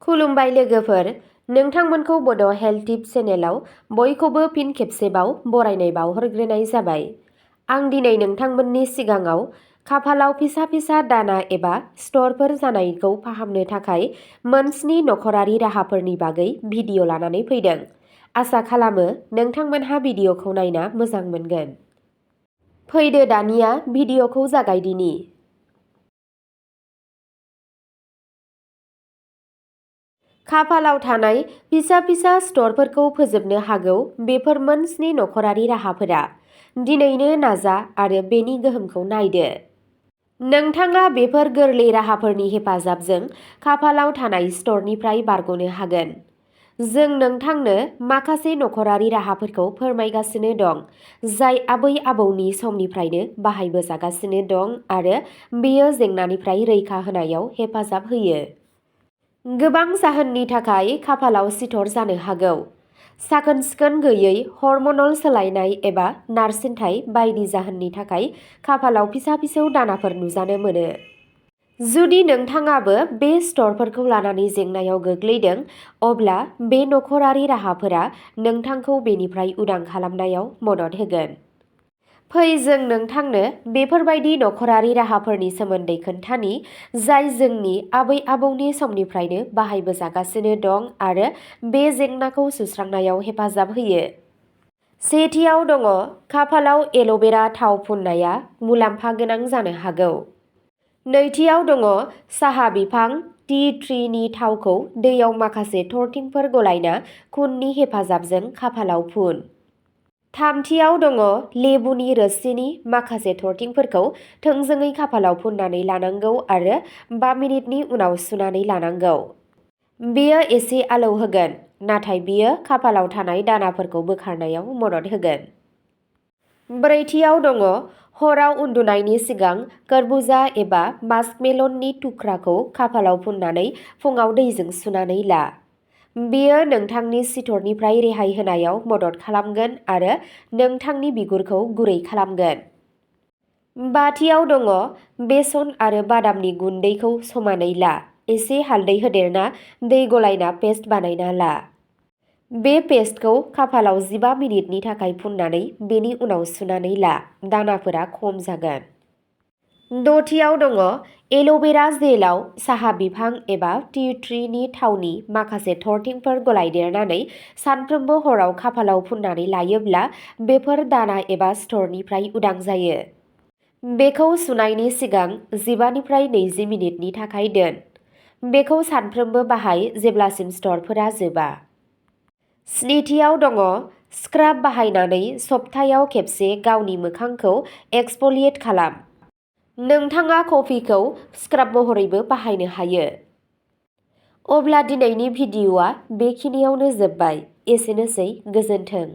खुलुमबाय लोगोफोर, नोंथांमोनखौ बड' हेल्थ टिप्स चेनेलाव बयखौबो फिन खेबसेबाव बरायनाय बावहरग्रोनाय जाबाय। आं दिनै नोंथांमोननि सिगाङाव खाफालाव फिसा फिसा दाना एबा सिथरफोर जानायखौ फाहामनो थाखाय मोन 7 नखरारि राहाफोरनि बागै भिडिअ लानानै फैदों। आसा खालामो नोंथांमोनहा भिडिअखौ नायना मोजां मोनगोन। फैदो दानिया भिडिअखौ जागायदिनि। खाफालाव थानाय फिसा फिसा सिथरफोरखौ फोजोबनो हागौ बेफोर मोन 7 नखरारि राहाफोरा। दिनैनो नाजा आरो बेनि गोहोमखौ नायदो। नोंथाङा बेफोर गोरलै राहाफोरनि हेफाजाबजों खाफालाव थानाय सिथरनिफ्राय बारग'नो हागोन। जों नोंथांनो माखासे नखरारि राहाफोरखौ फोरमायगासिनो दं जाय आबै-आबौनि समनिफ्रायनो बाहायबोजागासिनो दं आरो बेयो जेंनानिफ्राय रैखा होनायाव हेफाजाब होयो। गोबां जाहोननि थाखाय खाफालाव सिथर जानो हागौ। साखोन-सिखोन गैयै, हर्मोनल सोलायनाय एबा नारसिनथाय बायदि जाहोननि थाखाय खाफालाव फिसा-फिसौ दानाफोर नुजानो मोनो। जुदि नोंथाङाबो बे सिथरफोरखौ लानानै जेंनायाव गोग्लैदों, अब्ला बे नखरारि राहाफोरा नोंथांखौ बेनिफ्राय उदां खालामनायाव मदद होगोन। फै जों नोंथांनो बेफोरबायदि नखरारि राहाफोरनि सोमोन्दै खोन्थानि जाय जोंनि आबै-आबौनि समनिफ्रायनो बाहायबोजागासिनो दं आरो बे जेंनाखौ सुस्रांनायाव हेफाजाब होयो। सेथियाव दङ खाफालाव एल'भेरा थाव फुननाया मुलाम्फा गोनां जानो हागौ। नैथियाव दङ साहा बिफां टि ट्रीनि थावखौ दैयाव माखासे थरथिंफोर गलायना खुननि हेफाजाबजों खाफालाव फुन। थामथियाव दङ लेबुनि रोसिनि माखासे थरथिंफोरखौ थोंजोङै खाफालाव फुननानै लानांगौ आरो 5 मिनिटनि उनाव सुनानै लानांगौ। बेयो एसे आलौ होगोन, नाथाय बेयो खाफालाव थानाय दानाफोरखौ बोखारनायाव मदद होगोन। ब्रैथियाव दङ हराव उन्दुनायनि सिगां खरबुजा एबा मास्कमेलननि थुख्राखौ खाफालाव फुननानै फुंआव दैजों सुनानै ला। बेयो नोंथांनि सिथरनिफ्राय रेहाय होनायाव मदद खालामगोन आरो नोंथांनि बिगुरखौ गुरै खालामगोन। बाथियाव दङ बेसन आरो बादामनि गुन्दैखौ समानै ला। एसे हालदै होदेरना दै गलायना पेस्ट बानायना ला। बे पेस्टखौ खाफालाव 15 मिनिटनि थाखाय फुननानै बेनि उनाव सुनानै ला। दानाफोरा खम जागोन। दथियाव दङ एल'भेरा जेलाव साहा बिफां एबा टि ट्रीनि थावनि माखासे थरथिंफोर गलायदेरनानै सानफ्रोमबो हराव खाफालाव फुननानै लायोब्ला बेफोर दाना एबा सिथरनिफ्राय उदां जायो। बेखौ सुनायनि सिगां 15 निफ्राय 20 मिनिटनि थाखाय दोन। बेखौ सानफ्रोमबो बाहाय जेब्लासिम सिथरफोरा जोबा। स्निथियाव दङ स्क्राब बाहायनानै सप्तायाव खेबसे गावनि मोखांखौ एक्सफलिएट खालाम। नोंथाङा कफिखौ स्क्राब महरैबो बाहायनो हायो। अब्ला दिनैनि भिडिअ'आ बेखिनियावनो जोबबाय। एसेनोसै, गोजोन्थों।